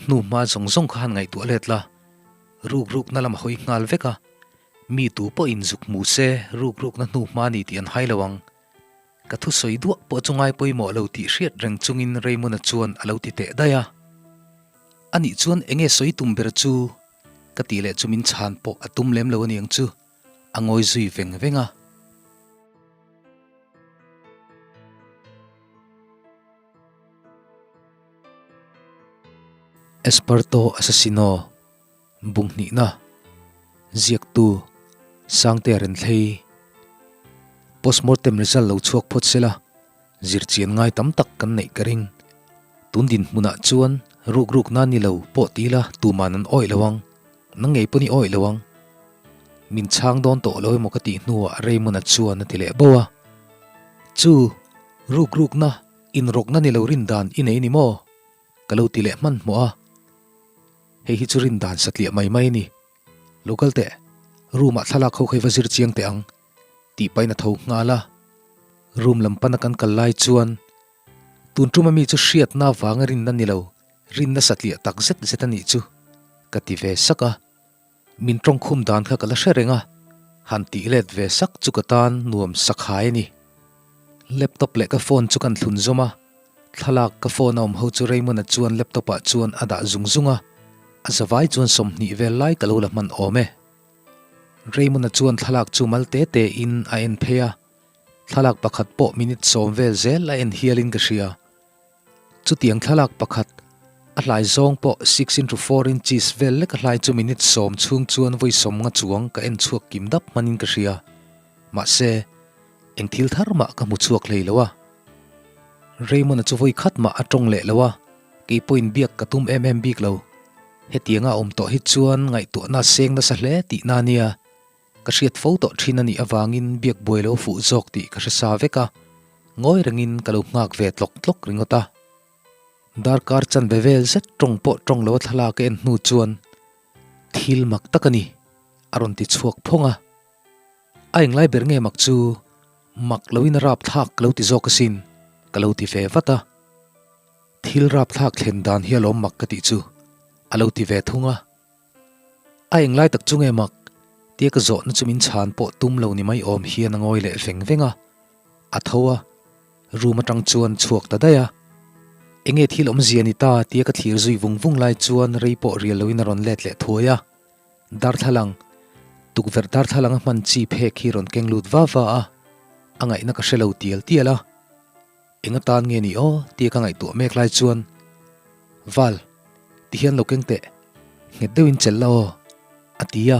Hnu hma zawng zawng kha han ngaihtuah let la, ruk rukna lam a hawi nghal vek a, mi tu pawhin zuk hmu se ruk rukna hnu hma ni tih an hai lo ang. Ka thusawi duah pawh chu ngai pawimawh lo tih hriat reng chungin Raymond-a chuan a lo ti teh daih a. Anih chuan enge sawi tum ber chu? Ka tih leh chu min chhan pawh a tum lem lo aniang chu, a ngawi zui veng veng a. Esperto Assassino, Bunghnihna, Ziaktu, Sangtea Renthlei, Postmortem result lo chhuak phawt sela, zirchian ngai tam tak kan neih ka ring. Tun dinhmunah chuan ruk ruk na ni lo pawh ti ila tuman an awih lo ang, nang ngei pawn i awih lo ang. Min chhang dawn tawh lo emaw ka tih hnuah Raymond-a chuan a ti leh bo a. Chu, ruk rukna, inrawkna ni lo rin dan i nei ni maw? Ka lo ti leh hmanhmawh a. Hei hi chu rin dan satliah mai mai a ni. Lo kal teh, room ah thlalak ho kha i va zir chiang teh ang, tih pahin a tho nghal a. Room lam pana kan kal lai chuan tun tum ami chu hriatna avanga rinna ni lo, rinna satliah tak zet zet a nih chu, ka ti ve sak a. Min tawngkhum dan kha ka la hre reng a, han tih let ve sak chu ka tan nuam sakhai a ni. Laptop leh ka phone chu kan thlun zawm a, thlalak ka phone a awm ho chu Raymond-a chuan laptop ah chuan a dah zung zung a, a zavai chuan 20 vel lai ka lo la hman awm e. Raymond-a chuan thlalak chu mal te te in a en phei a, thlalak pakhat pawh minute 10 vel zel a en hial in ka hria. Chutiang thlalak pakhat, a hlai zawng pawh 6 into 4 inches vel lek a hlai chu minute 10 chhung chuan vawi 50 chuang ka en chhuak kim dap hman in ka hria. Mahse, eng thil thar mah ka hmu chhuak hlei lo a. Raymond-a chu vawi khat mah a tawng leh lo a, kei pawhin biak ka tum em em bik lo. Hetianga a awm tawh hi chuan ngaihtuahna a seng nasa hle tihna a nia. Ka hriat fo tawh thin a nih avangin biak buai lo fuh zawk tih ka hre sa vek a, ngawi rengin ka lo nghak ve tlawk tlawk ringawt a. Darkar chanve vel zet tawng pawh tawng lo a thlalak a en hnu chuan thil mak tak a ni, a rawn ti chhuak phawng a. A englai ber nge mak chu mak loin a rap thlak ka lo ti zawk asin, ka lo ti ve vat a. Thil rap thlak thlen dan hi alawm mak ka tih chu, a lo ti ve thung a. A englai tak chu nge mak? Tia ka zawhna chu min chhan pawh tum lo ni mai awm hian a ngawi leh veng veng a. A tho a, room atang chuan chhuak ta daih a. Enge thil awmzia ni ta tia ka thlir zui vung vung lai chuan rei pawh rial loin a rawn let leh thuai a. Darthlalang, tukverh darthlalang a hman chi phek hi rawn keng lut va va a, a ngaihna ka hre lo tial tial a. Eng atan nge ni aw tia ka ngaihtuah mek lai chuan, Val, ti hian lo keng teh, nghet deuhin chelh la aw, a ti a.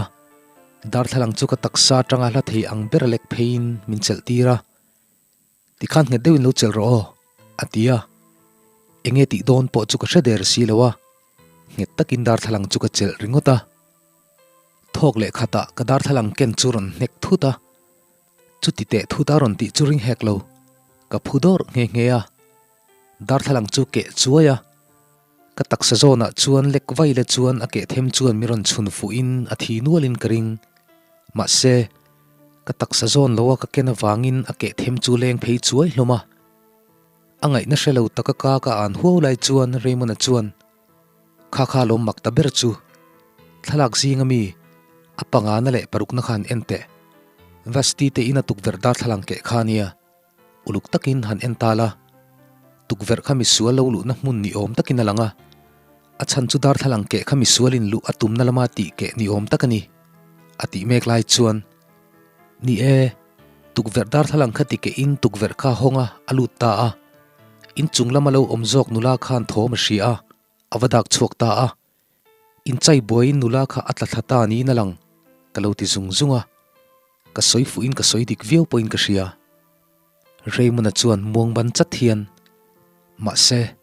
Darthlalang chu ka taksa atanga hla thei ang ber lek pheiin min chelh tir a. Tikhan nghet deuhin lo chelh rawh aw, a ti a. Enge tih dawn pawh chu ka hre der si lo a, nghet takin darthlalang chu ka chelh ringawt a. Thawk leh khatah ka darthlalang ken chu rawn hnek thut a, chuti teh thut a rawn tih chu ring hek lo, ka phu dawrh nghe nghe a. Darthlalang chu keh chuai a, ka taksa zawnah chuan lek vai le chuan a keh them chuan mi rawn chhun fuhin a thi nualin ka ring. Mahse, ka taksa zawn loa ka ken avangin a keh them chu leng phei chuai hlawm a. A ngaihna hre lo taka ka ka an huau lai chuan Raymond-a chuan, Kha kha lawm mak ta ber chu. Thlalak zinga mi a pangana leh parukna khan en teh. Vasti te ina tukverh darthlalang keh kha nia. Uluk takin han en ta la, tukverh kha misual lo luhna hmun ni awm takin a lang a, a chhan chu darthlalang keh kha misualin luh a tumna lama tih keh ni awm tak a ni, a tih mek lai chuan, Ni e, tukverh darthlalang kha ti kehin tukverh kha a hawng a, a lut ta a. Inchung lama lo awm zawk nula khan thawm a hria a, a va dak chhuak ta a. Inchai buaiin nula kha a tla thla ta niin a lang, ka lo ti zung zung a. Ka sawi fuhin ka sawi dik viau pawhin ka hria. Raymond-a chuan muang ban chat hian, Mahse,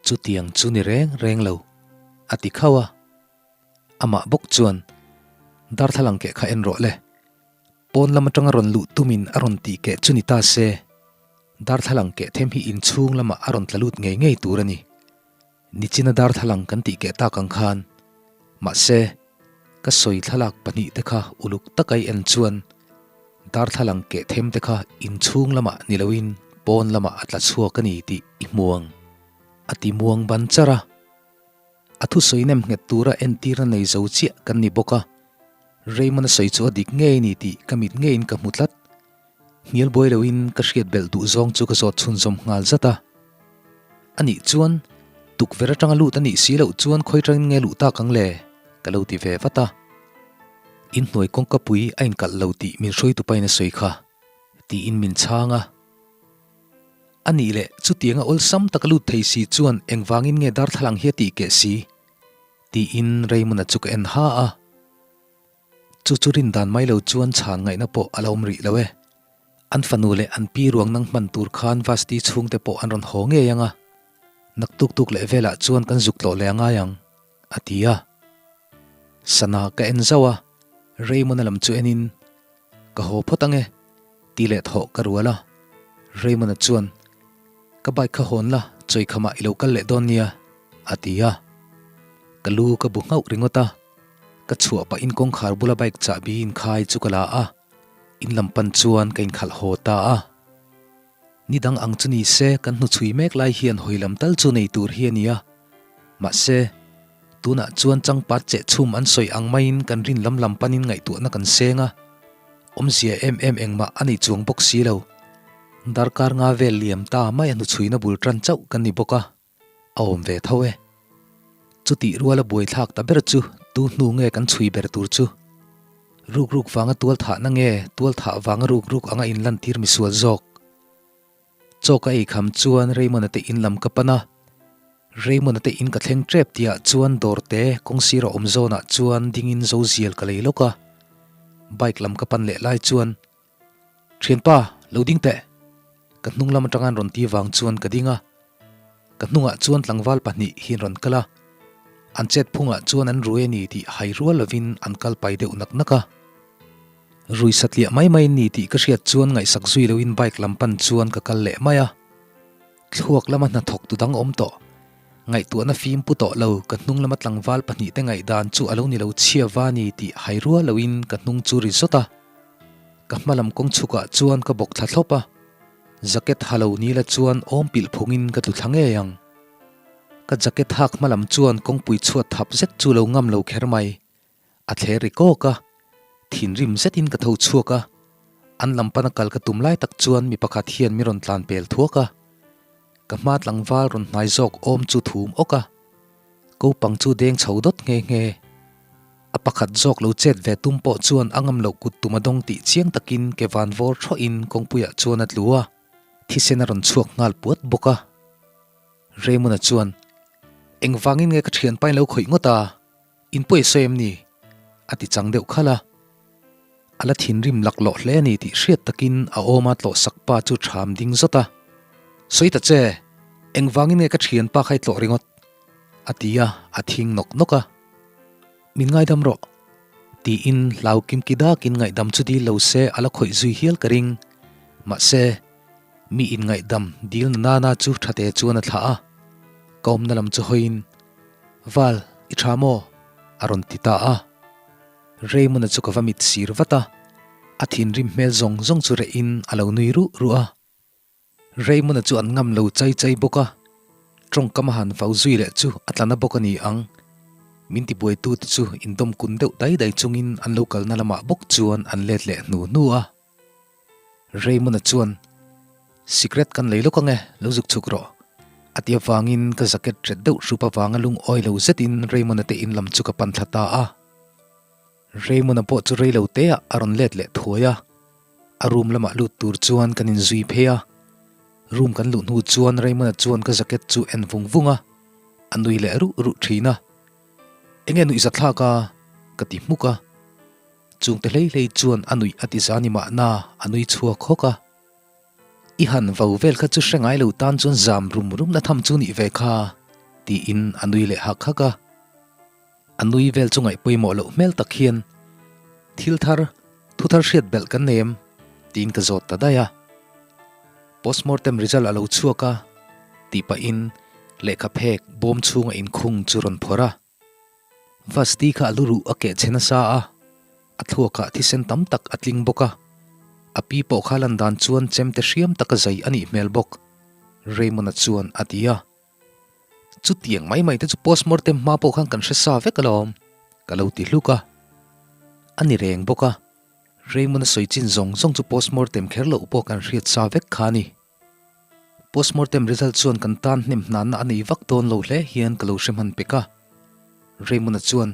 chutiang chu ni reng reng lo, a ti khauh a. Amah bawk chuan, Darthlalang keh kha en rawh le. Pawn lam atanga rawn luh tumin a rawn tih keh chu ni ta se, darthlalang keh them hi inchhung lamah a rawn tla lut ngei ngei tur a ni. Nichina darthlalang kan tih keh tak ang khan. Mahse, ka sawi thlalak pahnihte kha uluk taka i en chuan darthlalang keh themte kha inchhung lamah ni loin pawn lamah a tla chhuak a ni tih i hmu ang, a ti muang ban char a. A thusawi nem nghet tura entirna nei zo chiah kan ni bawk a, Raymond a sawi chu a dik ngei ni tih ka mit ngeiin ka hmu tlat. Hnial buai loin ka hriat belh duh zawng chu ka zawt chhunzawm nghal zat a. A nih chuan tukverh atanga lut a nih si loh chuan khawi tangin nge luh tak ang le? Ka lo ti ve vat a. Inhnuai kawngka pui a inkalh lo tih min hruaitu pain a sawi kha, tiin min chhang a. A nih leh chutianga awlsam taka lut thei si chuan engvangin nge darthlalang hi a tih keh si? Tiin Raymond-a chu ka en ha a. Chu chu rin dan mai lo chuan chhan ngaihna pawh a la awm rih lo e. An fanu leh an pi ruang nang hman tur khan Vasti chhungte pawh an rawn haw ngei ang a. Naktuk tuk leh velah chuan kan zuk tlawh leh a ngai ang, a ti a. Sana ka en zauh a, Raymond-a lam chu enin, Ka haw phawt ang e, ti leh thawh ka rual a. Raymond-a chuan, Ka bike kha hawn la, chawikhamah i lo kal leh dawn nia, a ti a. Ka lu ka bu nghauh ringawt a. Ka chhuah pahin kawngkhar bula bike chahbi inkhai chu ka la a, in lam pan chuan ka inkhalh haw ta a. Ni dang ang chu ni se kan hnuchhui mek lai hian hawi lam tal chu nei tur hi a ni a. Mahse, tunah chuan changpat cheh chhum an sawi ang maiin kan rin lam lam panin ngaihtuahna kan seng a, awmzia em em engmah a nei chuang bawk si lo. Darkar nga vel liam ta mai a hnuchhuina bul tan chauh kan ni bawk a. A awm ve tho e. Chutih ruala buaithlak ta ber chu tu hnu nge kan chhui ber tur chu? Ruk ruk vanga tual thahna nge tual thah vanga ruk ruk anga inlantir misual zawk? Chaw ka ei kham chuan Raymond-a te in lam ka pan a. Raymond-a te in ka thleng tep tihah chuan dawrte kawngsir a awm zawnah chuan dingin zozial ka lei lawk a. Bike lam ka pan leh lai chuan Thianpa, lo ding teh! Ka hnung lam atanga an rawn ti vang chuan ka ding a. Ka hnungah chuan tlangval pahnih hi an rawn kal a. An chet phungah chuan an rui a ni tih hai rual lovin an kal pai deuh nak nak a. Rui satliah mai mai an ni tih ka hriat chuan ngaihsak zui loin bike lam pan chuan ka kal leh mai a. Thluak lama hnathawk tu dang awm tawh. Ngaihtuahna fim pu tawh lo, ka hnung lama tlangval pahnihte ngaihdan chu a lo ni lo chhia va ni tih hai rual loin ka hnung chu ri zawt a. Ka hma lam kawng chhukah chuan ka bawk thla thlawp a, jacket ha lo ni la chuan awm pilh phungin ka tlu thla ngei ang. Ka jacket hak hma lam chuan kawngpui chhuat thap zet chu lo ngam lo kher mai. A thler ri kawk a, thinrim zetin ka tho chhuak a, an lam pana kal ka tum lai tak chuan mi pakhat hian mi rawn tlan pel thuak a. Ka hma tlangval rawn hnai zawk awm chu thum awk a, kopang chu deng chho dawt nghe nghe. A pakhat zawk lo chet ve tum pawh chuan a ngam loh kut tum a dawng tih chiang takin ke van vawr thawhin kawngpuiah chuan a tlu a, thisen a rawn chhuak nghal puat bawk a. Raymond-a chuan, Engvangin nge ka thianpain lo khawih ngawt a? In pawi sawi em ni? A ti chang deuh khalh a. A la thinrim laklawh hle a ni tih hriat takin a awma tlawhsak pa chu ṭham ding zawt a. Sawi ta che, engvangin nge ka ṭhianpa kha i tlawh ringawt? A ti a, a thing nawk nawk a. Min ngaidam rawh. Tiin hlau kimki dakin ngaihdam chu dil lo se a la khawih zui hial ka ring. Mahse, mi inngaihdam dilna nana chu ṭhate chuan a thlah a. Ka awmna lam chu hawiin. Val, i tha maw? a rawn ti ta a. Raymond-a chu ka va mit sir vat a, a thinrim hmel zawng zawng chu rehin a lo nui ruh ruh a. Raymond-a chu an ngam lo chai chai bawk a, tawngkam a han vau zui leh chu a tla na bawk a ni ang. Min tibuaitute chu indawm kun deuh dai dai chungin an lo kalna lamah bawk chuan an let leh hnu hnu a. Raymond-a chuan, Sikret kan lei lawk ang e, lo zuk chhuk rawh. A ti avangin ka jacket ret deuh hrup avanga lungawi lo zetin Raymond-a te in lam chu ka pan thla ta a. Raymond-a pawh chu rei lo teah a rawn let leh thuai a. A room lamah lut tur chuan kan inzui phei a. Room kan luh hnu chuan Raymond-a chuan ka jacket chu en vung vung a, a nui leh ruh ruh thin a. Enge nuihzathlak a? ka ti hmuk a. Chungte hlei hlei chuan a nuih a ti za ni mahna a nui chhuak hawk a. I han vo vel kha chu hre ngai lo tan chuan zam rum rum na tham chu nih ve kha, tiin a nui leh hak hak a. A nui vel chu ngaih pawimawh loh hmel tak hian, Thil thar, thu thar hriat belh kan nei em? tiin ka zawt ta daih a. Postmortem result a lo chhuak a, tih pahin lehkha phek bawm chhunga inkhung chu rawn phawrh a. Vasti kha a lu ruh a keh chhe nasa a, a thluakah thisen tam tak a tling bawk a. A pi pawh kha lan dan chuan chemte hriam taka zai a nih hmel bawk, Raymond-a chuan a ti a. Chutiang mai mai te chu postmortem hma pawh khan kan hre sa vek alawm, ka lo ti hluk a. A ni reng bawk a, Raymond-a sawi chin zawng zawng chu postmortem kher loh pawh kan hriat sa vek kha a ni. Postmortem result chuan kan tan hnem hnanna a nei vak dawn lo hle hian ka lo hre hman pek a. Raymond-a chuan,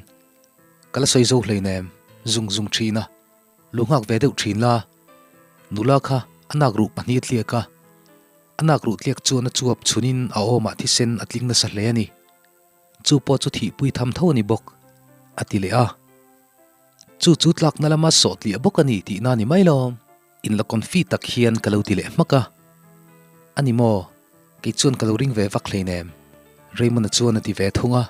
Ka la sawi zo hleinem, zung zung thin a. Lu nghak ve deuh thin la. Nula kha a nak ruh pahnih a tliak a. A nak ruh tliak chuan a chuap chhunin a awmah thisen a tling nasa hle a ni. Chu pawh chu thihpui tham tho a ni bawk, a ti leh a. Chu chu tlakna lama sawh tliah bawk a ni tihna a ni mai lo. Inla confi tak hian ka lo ti leh hmak a. A ni maw? Kei chuan ka lo ring ve vak hleinem, Raymond-a chuan a ti ve thung a.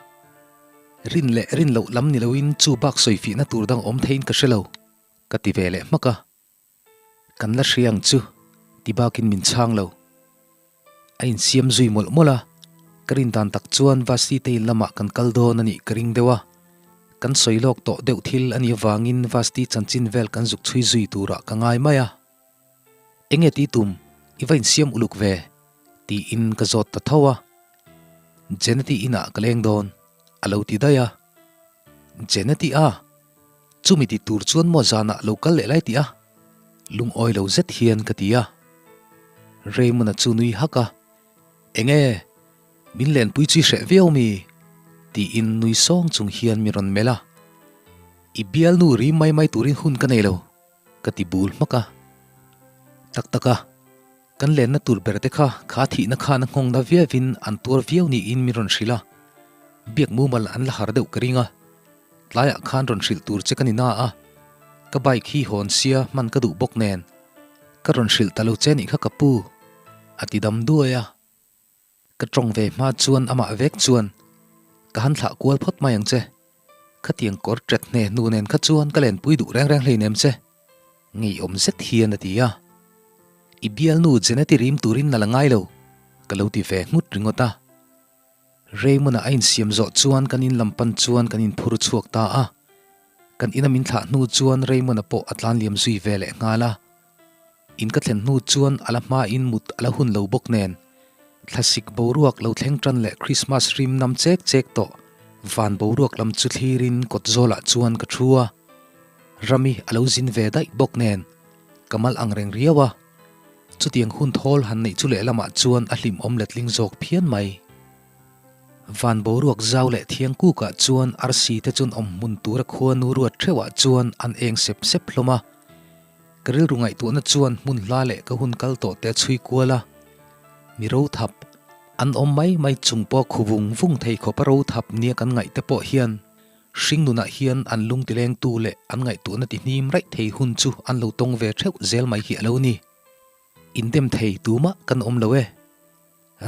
Rin leh rin loh lam ni loin chu bak sawifihna tur dang awm theiin ka hre lo, ka ti ve leh hmak a. Kan la hria ang chu, ti bakin min chhang lo. A insiam zui mawlh mawlh a, ka rin dan tak chuan Vasti te in lamah kan kal dawn a nih ka ring deuh a. Kan sawi lawk tawh deuh thil a nih avangin Vasti chanchin vel kan zuk chhui zui turah ka ngai mai a. Enge ti tum, i va insiam uluk ve? tiin ka zawt ta tho a. Jeneti inah ka leng dawn, a lo ti daih a. Jeneti a? Chumi ti tur chuan maw zanah lo kal leh lai tih a? Lungawi lo zet hian ka ti a. Raymond-a chu nui hak a, Enge? Min lenpui chu i hreh viau mi? tiin nui sawng chung hian min rawn melh a. I bialnu rim mai mai turin hun ka nei lo, ka ti bul hmak a. Tak tak a, kan lenna tur ber te kha kha thihna khan a nghawng na viauin an tuar viau niin min rawn hrilh a. Biak mumal an la har deuh ka ring a. Tlaiah khan rawn hrilh tur che ka ni na a, ka bike hi hawn sia hman ka duh bawk nen ka rawn hrilh ta lo che nih kha ka pu, a ti dam duai a. Ka tawng ve hma chuan amah vek chuan ka han thlah kual phawt mai ang che, khatiang kawr ṭet hne hnu nen kha chuan ka lenpui duh reng reng hleinem che, ngeiawm zet hian a ti a. I bialnu Jeneti rim turin na la ngai lo, ka lo ti ve nghut ringawt a. Raymond-a a insiam zawh chuan kan in lam pan chuan kan inphur chhuak ta a. Kan ina min thlah hnu chuan Raymond-a pawh a tlan liam zui ve leh nghal a. In ka thlen hnu chuan a la hmain mut a la hun lo bawk nen, thlasik boruak lo thleng tan leh Christmas rim nam chek chek tawh van boruak lam chu thlirin kawt zawlah chuan ka thu a. Rami a lo zin ve daih bawk nen, ka mal ang reng riau a. Chutiang hun thawl han neih chu lehlamah chuan a hlimawm letling zawk phian mai. Van boruak zau leh thiang kukah chuan arsi te chuan awm hmun tura khuanu ruat theuhah chuan an eng sep sep hlawm a. Ka rilru ngaihtuahna chuan hmun hla leh ka hun kal tawh te a chhui kual a. Mi rothap, an awm mai mai chung pawh khu vung vung thei khawpa rothap nia kan ngaih te pawh hian Hringnunah hian an lungtilengtu leh an ngaihtuahna tihnim raih thei hun chu an lo tawng ve theuh zel mai hi a lo ni. Indem thei tumah kan awm lo e.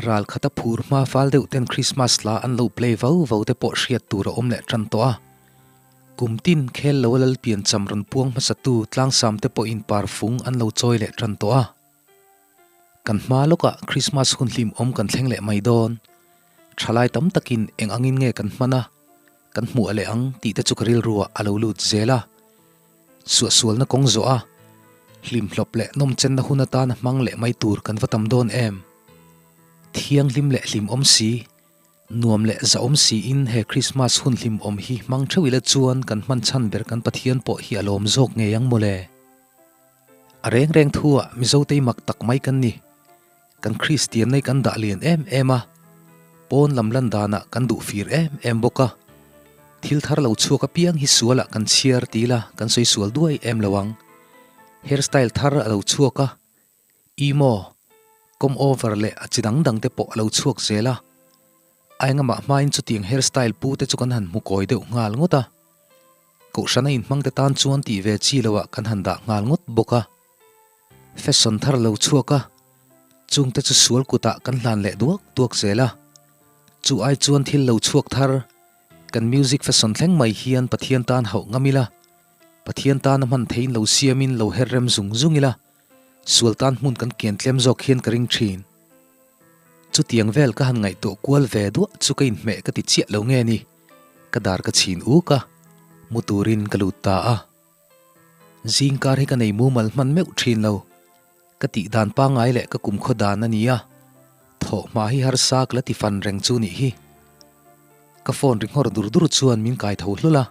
Ral khata phur hma fal deuh ten Christmas hla an lo play vau vau te pawh hriat tur a awm leh tan tawh a. Kum tin khel lo a lalpian cham rawn puang hmasatu tlangsam te pawhin parfung an lo chawi leh tan tawh a. Kan hma lawkah Christmas hun hlim awm kan thleng leh mai dawn. Thalai tam takin eng angin nge kan hman a, kan hmuh a leh ang tih te chu ka rilruah a lo lut zel a. Suahsualna kawng zawh a, hlimhlawp leh nawmchenna hun atana hmang leh mai tur kan va tam dawn em? Thianghlim leh hlimawm si, nuam leh zahawm siin he Christmas hun hlimawm hi hmang theuh ila chuan kan hman chhan ber kan Pathian pawh hi a lawm zawk ngei ang mawle. A reng reng thu ah Mizote i mak tak mai kan ni. Kan Kristian nei kan dah lian em em a, pawn lam lan danah kan duh fir em em bawk a. Thil thar lo chhuak apiang hi sualah kan chhiar ti ila kan sawi sual duai em lo ang. Hair style thar a lo chhuak a, emo, comb over leh a chi dang dang te pawh a lo chhuak zel a. A engamah hmain chutiang hair style pu te chu kan han hmu kawi deuh nghal ngawt a. Kohhrana inhmangte tan chuan tih ve chi loah kan han dah nghal ngawt bawk a. Fashion thar lo chhuak a, chungte chu sual kutah kan hlan leh duak duak zel a. Chu ai chuan thil lo chhuak thar, kan music fashion thleng mai hian Pathian tan hauh ngam ila, Pathian tana hman theiin lo siamin lo her rem zung zung ila, sual tan hmun kan kian tlem zawk hian ka ring thin. Chutiang vel ka han ngaihtuah kual ve duah chu ka inhmeh ka ti chiah lo nge ni? Ka dar ka chhin uk a, mu turin ka lut ta a. Zingkar hi ka nei mumal hman meuh thin lo. Ka tih dan pangngai leh ka kumkhaw dan a ni a, thawhhma hi harsa ka la ti fan reng chu nih hi. Ka phone ri nghawr dur dur chuan min kai tho hlul a,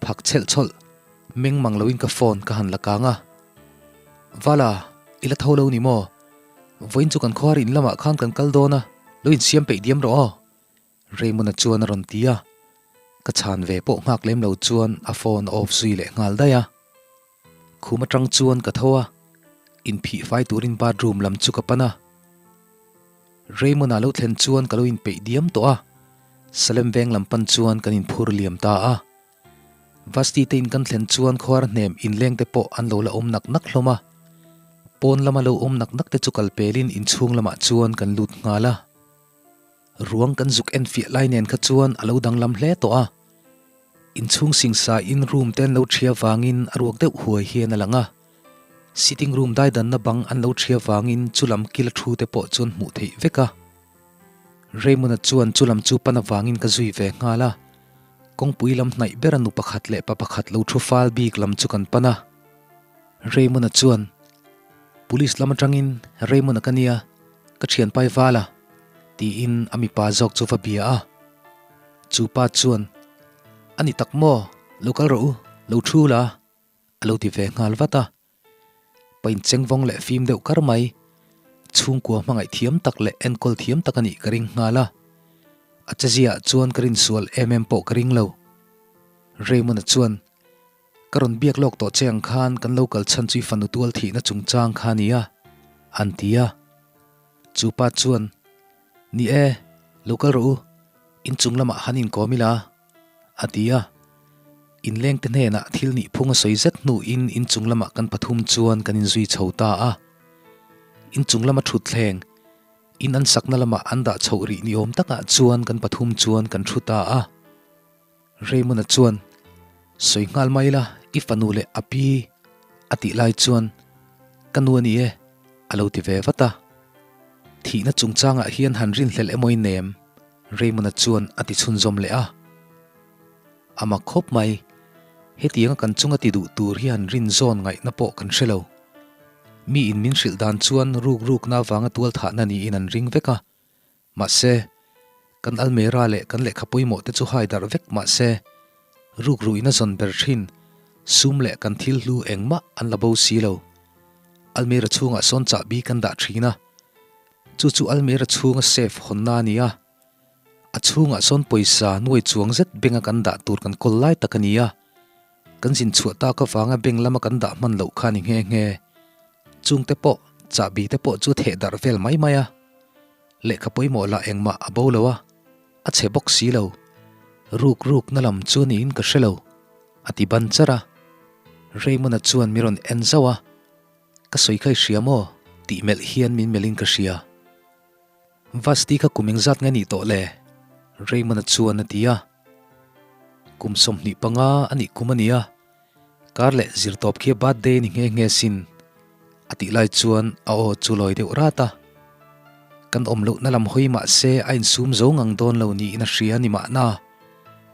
phak chhelh chhawlh meng mang loin ka phone ka han la kang a. Vala, i la tho lo ni maw? Vawiin chu kan khuar in lamah khan kan kal dawn a, lo insiam peih diam rawh aw. Raymond-a chuan a rawn ti a, ka chhan ve pawh nghak lem lo chuan a phone a off zui leh nghal daih a. Khum atang chuan ka tho a, inphih fai turin bathroom lam chu ka pan a. Raymond-a lo thlen chuan ka lo inpeih diam tawh a, Salem veng lam pan chuan kan inphur liam ta a. Vasti te in kan thlen chuan khuar hnem inleng te pawh an lo la awm nak nak hlawm a. Pawn lama lo awm nak nak te chu kal pelin inchhung lamah chuan kan lut nghal a. Ruang kan zuk en fiah lai nen kha chuan a lo danglam hle tawh a. Inchhung singsa in room te an lo ṭhia vangin a ruak deuh huai hian a lang a. Sitting room daidanna bang an lo ṭhia vangin chu lam kil a thu te pawh chuan hmuh theih vek a. Raymond-a chuan chu lam chu pan avangin ka zui ve nghal a. Kawngpui lam hnaih bera nu pakhat leh pa pakhat lo thu fal bik lam chu kan pan a. Raymond-a chuan, Police lam atangin Raymond-a ka nia, ka thianpai val a, tiin a mipa zawk chu va bia a. Chu pa chuan, A ni tak maw, lo kal rawh u, lo thu la, a lo ti ve nghal vat a. Pa inchengvawng leh fim deuh kar mai, chhungkua hmangaih thiam tak leh enkawl thiam tak a nih ka ring nghal a. A cheziaah chuan ka rinsual em em pawh ka ring lo. Raymond-a chuan, Ka rawn biak lawk tawh che ang khan kan lo kal chhan chu i fanu tual thihna chungchang kha a ni a, an ti a. Chu pa chuan, Ni e, lo kal rawh u, inchung lamah han inkawm ila, a ti a. Inlengte hnenah thil nih phung a sawi zet hnuin inchung lamah kan pathum chuan kan inzui chho ta a. Inchung lama thutthleng, in an sakna lamah an dah chhoh rih ni awm takah chuan kan pathum chuan kan thu ta a. Raymond-a chuan, Sawi nghal mai la, i fanu leh a pi, a tih lai chuan, Ka nu a ni e, a lo ti ve vat a. Thihna chungchangah hian han rinhlelh emaw i nem, Raymond-a chuan a ti chhunzawm leh a. A mak khawp mai, hetianga kan chunga ti duh tur hi han rinzawn ngaihna pawh kan hre lo. Miin min hrilh dan chuan ruk rukna avanga tualthahna niin an ring vek a, Mahse, kan almera leh kan lehkha pawimawh te chu hai darh vek mahse, rukruin a zawn ber thin, sum leh kan thil hlu engmah an la bo si lo. Almera chhungah sawn chahbi kan dah thin a, chu chu almera chhunga safe hawnna a ni a, a chhungah sawn pawisa nuai chuang zet benga kan dah tur kan kawl lai tak a ni a, kan zin chhuah tak avanga beng lama kan dah hman loh kha a ni nghe nghe. Chungte pawh chahbi te pawh chu theh darh vel mai mai a. Lehkha pawimawh lah engmah a bo lo a, a chhe bawk si lo. Ruk ruk na lam chu niin ka hre lo, a ti ban char a. Raymond-a chuan mi rawn en zauh a, Ka sawi kha i hria maw? tih melh hian min melhin ka hria. Vasti kha kum engzat nge nih tawh le? Raymond-a chuan a ti a. Kum 25 a nih kum a ni a. Kar leh zirtawp khi a birthday ni nghe nghe sin a tih lai chuan a aw chu lawi deuh rat a. Kan awm lohna lam hawi mah se a insum zo ngang dawn lo niin a hria ni mahna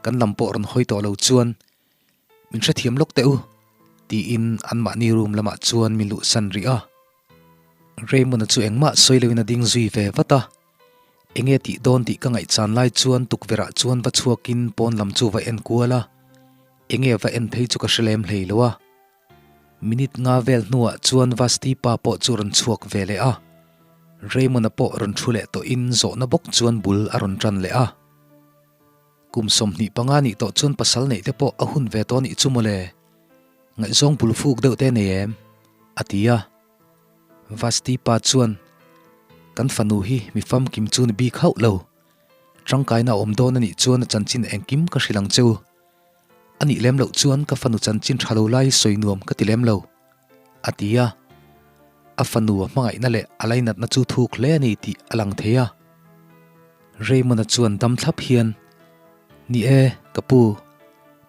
kan lam pawh rawn hawi tawh lo chuan min hrethiam lawk teh u tiin anmahni room lamah chuan min luhsan rih a. Raymond-a chu engmah sawi loin a ding zui ve vat a. Enge tih dawn tih ka ngaihchan lai chuan tukverhah chuan va chhuakin pawn lam chu va en kual a, enge va en phei chu ka hre lem hlei lo a. Minute nga vel hnuah chuan Vasti pa pawh chu rawn chhuak ve leh a, Raymond-a pawh rawn thu leh tawhin zawhna bawk chuan bul a rawn tan leh a. Kum 25 nih tawh chuan pasal neih te pawh a hun ve tawh nih chu mawle, ngaihzawng bul fuk deuh te nei em? a ti a. Vasti pa chuan, Kan fanu hi mi famkim chu ni bik hauh lo. Tangkaina a awm dawn a nih chuan a chanchin engkim ka hrilh ang che u. A nih lem loh chuan ka fanu chanchin tha lo lai sawi nuam ka ti lem lo, a ti a. A fanu a hmangaihna leh a lainatna chu thuk hle a ni tih a lang thei a. Raymond-a chuan dam thlap hian, Ni e, ka pu,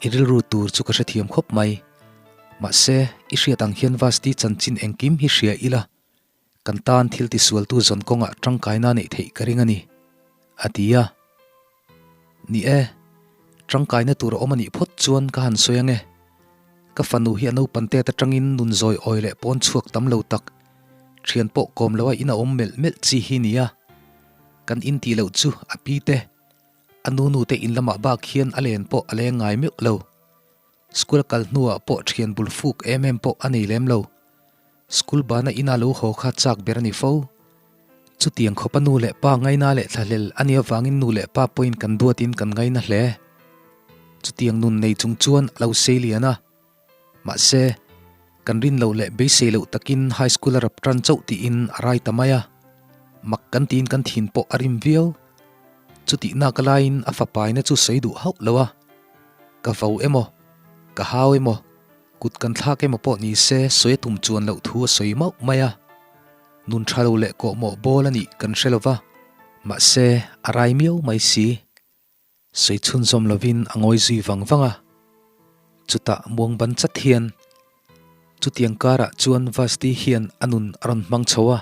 i rilru tur chu ka hrethiam khawp mai. Mahse, i hriat ang hian Vasti chanchin engkim hi hria ila, kan tan thil tisualtu zawn kawngah tangkaina neih theih ka ring a ni, a ti a. Ni e, tangkaina tur a awm a nih phawt chuan ka han sawi ang e. Ka fanu hi a naupan tet atangin nun zawi awi leh pawn chhuak tam lo tak, thian pawh kawm loa in a awm melh melh chi hi nia. Kan intih loh chu a pi te. A nu nu te in lamah bak hian a len pawh a leng ngai meuh lo. School a kal hnuah pawh thian bul fuk em em pawh a nei lem lo. School bana ina lo haw kha chak ber a ni fo. Chutiang khawpa nu leh pa ngaina leh thlahlel a nih avangin nu leh pa pawhin kan duatin kan ngaina hle. Chutiang nun nei chung chuan a lo sei lian a. Mahse, kan rin loh leh beisei loh takin high school a rap tan chauh tiin a rai ta mai a. Mak kan tiin kan thin pawh a rim viau. Chutih nak laiin a fapaina chu sawi duh hauh lo a. Ka vo emaw, ka hau emaw, kut kan thlak emaw pawh ni se sawi a tum chuan loh thu a sawi mauh mai a. Nun tha lo leh kawhmawh bawl a nih kan hre lo va, mahse a rai miau mai si. Sawi chhunzawm lovin a ngawi zui vang vang a, chutah muang ban chat hian chutiang karah chuan Vasti hian a nun a rawn hmang chho a,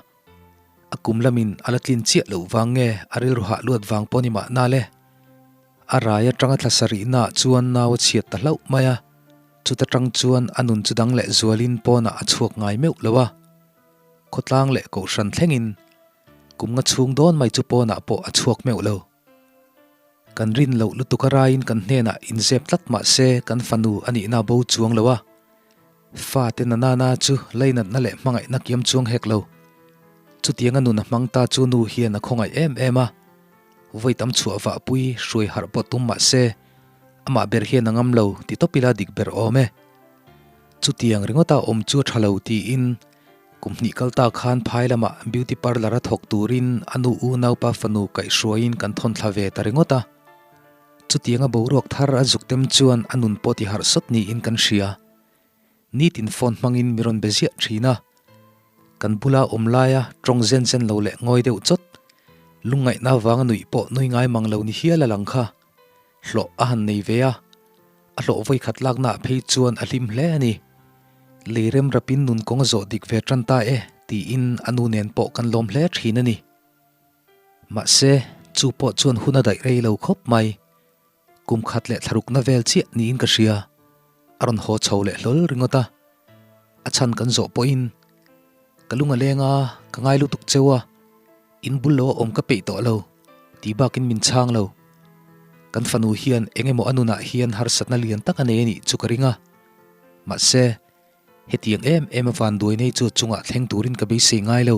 a kum lamin a la tlin chiah loh vang nge a rilru hah luat vang pawh ni mahna le. A rai atanga thla sarihnaah chuan nau a chhiat ta hlauh mai a, chuta tang chuan a nun chu dang leh zualin pawnah a chhuak ngai meuh lo a, khawtlang leh kohhran thlengin kum nga chhung dawn mai chu pawnah pawh a chhuak meuh lo. Kan rin loh lutuk a raiin kan hnenah inzep tlat mah se kan fanu a nihna bo chuang lo a, fate na nana chu leinatna leh hmangaihna kiam chuang hek lo. Chutianga nun a hmang ta chu nu hian a khawngaih em em a, vawi tam chhuah vahpui hruai harh pawh tum mah se amah ber hian a ngam lo ti tawp ila dik ber awm e. Chutiang ringawta awm chu a tha lo tiin Kum hnih kal ta khan phai lamah beauty parlour a thawk turin a nu unaupa fanu kaihhruaiin kan thawn thla ve ta ringawt a. Chutianga boruak thar a zuk tem chuan a nun pawh ti harh sawt niin kan hria. Nitin phone hmangin mi rawn be ziah thin a. Kan bula awm laia tawng zen zen lo leh ngawi deuh chawt, lungngaihna avanga nuih pawh nui ngai mang lo ni hial a lang kha. Hlawh a han nei ve a, a hlawh vawikhat laknaah phei chuan a hlim hle a ni. Lei rem rapin nun kawng a zawh dik ve tan ta e tiin a nu nen pawh kan lawm hle thin a ni. Mahse, chu pawh chuan hun a daih rei lo khawp mai. Kum khat leh thlarukna vel chiah niin ka hria. A rawn haw chho leh hlawl ringawt a. A chhan kan zawh pawhin ka lung a leng a, ka ngai lutuk cheu a. In bul lo a awm ka peih tawh lo, tih bakin min chhang lo. Kan fanu hian eng emaw a nunah hian harsatna lian tak a nei a nih chu ka ring a. Mahse, hetiang em em a vanduai nei chu a chungah thleng turin ka beisei ngai lo.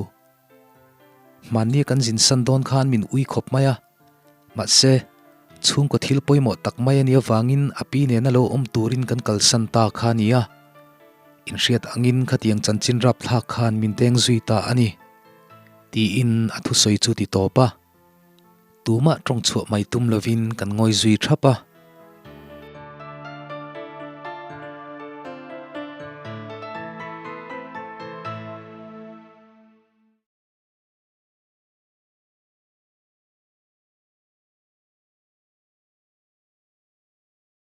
Hmannia kan zin san dawn khan min ui khawp mai a. Mahse, chhungkaw thil pawimawh tak mai a nih avangin a pi nena lo awm turin kan kalsan ta kha a ni a. Inhriat angin khatiang chanchin rapthlak khan min deng zui ta a ni. Tiin a thusawi chu ti tawp a, tumah tawng chhuah mai tum lovin kan ngawi zui thap a.